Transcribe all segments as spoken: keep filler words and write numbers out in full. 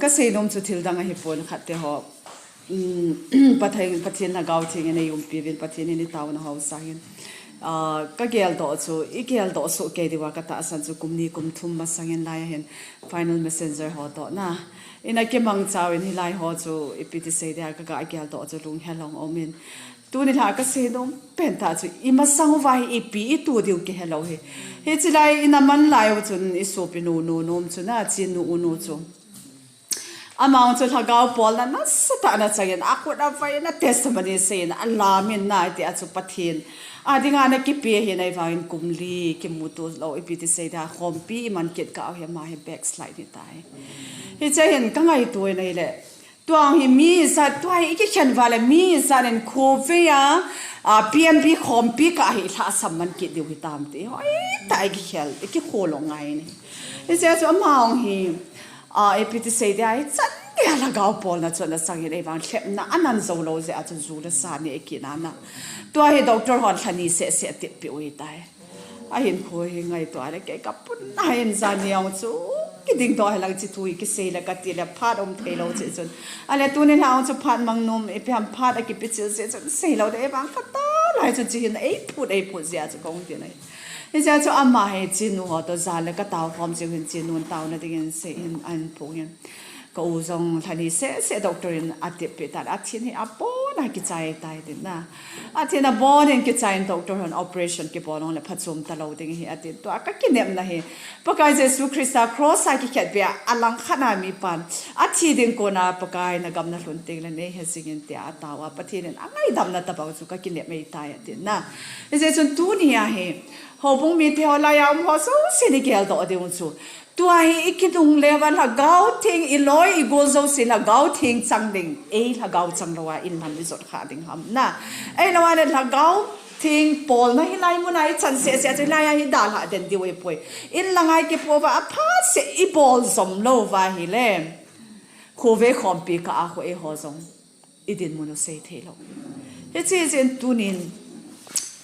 Ka seinom chu thil dang ahi pon khat te ho. Um, Pathen, Pathen Lhagao Theng in eiumpi uvin, Pathen in itaona ho sangin. Ah, ka geldoh chu, i geldoh soh kei diuva ka tahsan chu kum ni kum thum masangin lai ahin final messenger ho toh na. Ina kimangcha uvin hilai ho chu ipi ti sei dia ka ga geldoh chu lunghelong umin. Tuni lha ka seinom pen tah chu i masang uva hi ipi i tu diu kihe lou hi. Hichi lai ina man lai u chun i sopi nu, nu nom chu na, Chin nu, u nu chu. Amahon chu Lhagao bolna nasatah ana changin, akhut avai in a testimony seiyin, alamin na, tia chu Pathen a dinga ana kipe ahi, ahivangin kum li kimuto lou, ipi ti sei dia, khompi i man kit kah u hi, ama hi backslide ahitai. Hiche hin ka ngaito in ahile, tua hi mi ijat, tua hi i kikhen uva le mi ijat in khovei a, a, P M P khompi kah hi lhasam man kit diu hitam ti, hoitah i kikhel, i kikholong ngai in ahi. Hiche chu amahon hi, a, ipi ti sei dia, hichan geiya Lhagao bolna chu ana changin, ahivang lhepna anan jou lou jeh a chu ju le sa neh kit na na. Tua hi doctor hon lha ni seh seh atep peh u ahitai. Ahinkho hi ngaito a le kei ka pun na hin jan ni jong chu kiding doh hilang chi thu hi kisei le kati le phat um thei lou chi chun. Ahile tuni lha jong chu phat mang nom, ipi ham phat akipe chil jeh chun sei lou ding ahivang ka tao lai chun chi hin eiphut eiphut jeh a chu kahung ti na hi. Hijeh a chu ama hi Chin nu ho toh jan le ka tao khom jiu hin Chin nun taona dingin sei hin ahin phong in. Ka u jong lha ni seh seh doctor in atep peh tan, athin hi abon a kichai tai tin na. Athin abon in kichai in doctor hon operation kibol nung le phachom talou ding ahi atin. Tua ka kinepna hi Pakai Jesu Christa cross a kikhetbe a, alang khat a mipan athi ding kona Pakai na gam na lhun teng le nei he jing in tia atao a, Pathen in angaidamna tobang chu ka kinep mei tai atin na. Hijeh chun tuni a hi houbung mite ho, lai a um ho jouse in i geldoh diu chu, tua hi i kinungle uva Lhagao Theng, i loi i gol jouse Lhagao Theng chang ding, ei Lhagao chang lou a in lam i jot kha ding ham na. Ahilou a le Lhagao Theng bolna hilai mun a i chan seh seh a chu hilai a hi dalha den diu ahipoi. In lang a i kipo uva aphat seh i bol jom lou uva ahile, khovei khompi kah a khu eiho jong i dinmun u sei thei lou. Hiche jeh in tunin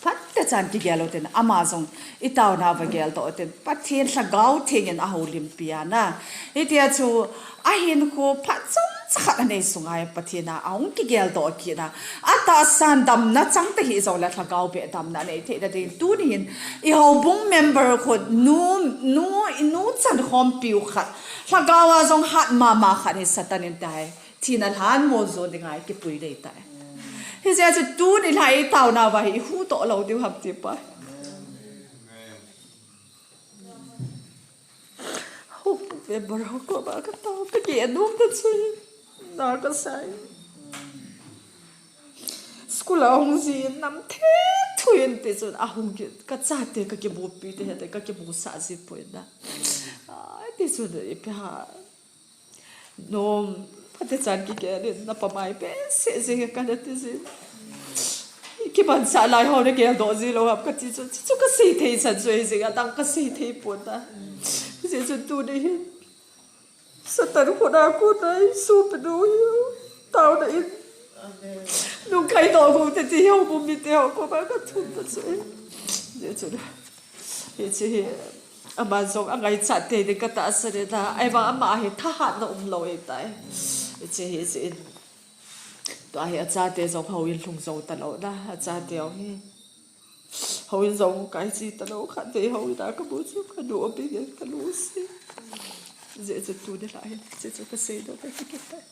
phatechan kigel u tin, ama jong i taona uva geldoh u tin, Pathen Lhagao Theng in ahoulimpi a na. Hitia chu ahinkho phat chomcha khat anei sunga Pathen a ahung kigeldoh kit na. Atahsan damna chang tahih jongle Lhagao beh damna anei theina dingin tunin i houbung member khu nu, nu, i nu chan khompiu khat, Lhagao a jong hat mama khat hi Satan in tai. Thina lhan mol jo dinga i kipui dei tai. Hijeh a chu tuni lha i taona uva hi i huhdoh lou diu ham ti pa. Houbung member ho koma ka tao, ka kinom na chu hi. Na ka sai. School a hung jin nam thethu in ti chun ahung kit, ka chate ka kimupi te hete, ka kimusah ji poi na. Ai, ti chun ipi ham. Nom, phatechan kigel in, na pamai behseh jing e kana ti jin. Kimanchah lai ho na geldoh ji lou ham kati chu, chu ka sei thei chan chu ahi jing, adang ka sei thei pon na. Hijeh chun tuni hin Satan khut a kona i sopinu hi taona in nungkai doh got te ti houbung mite ho koma ka thum ta chu ahi. Hijeh chun hiche hi ama jong angaichat tei ding ka tahsan in na, ahivang ama hi thahatna umlou ahitai. Hiche hi, hiche in tua hi achate jong houin lhung jou talou na, achate jong hi houin jong kai ji talou, khatvei houin a kamu chu kanu abing in kanu si. Hijeh chun tuni lha hi hiche chu kaseidoh ka kit tai.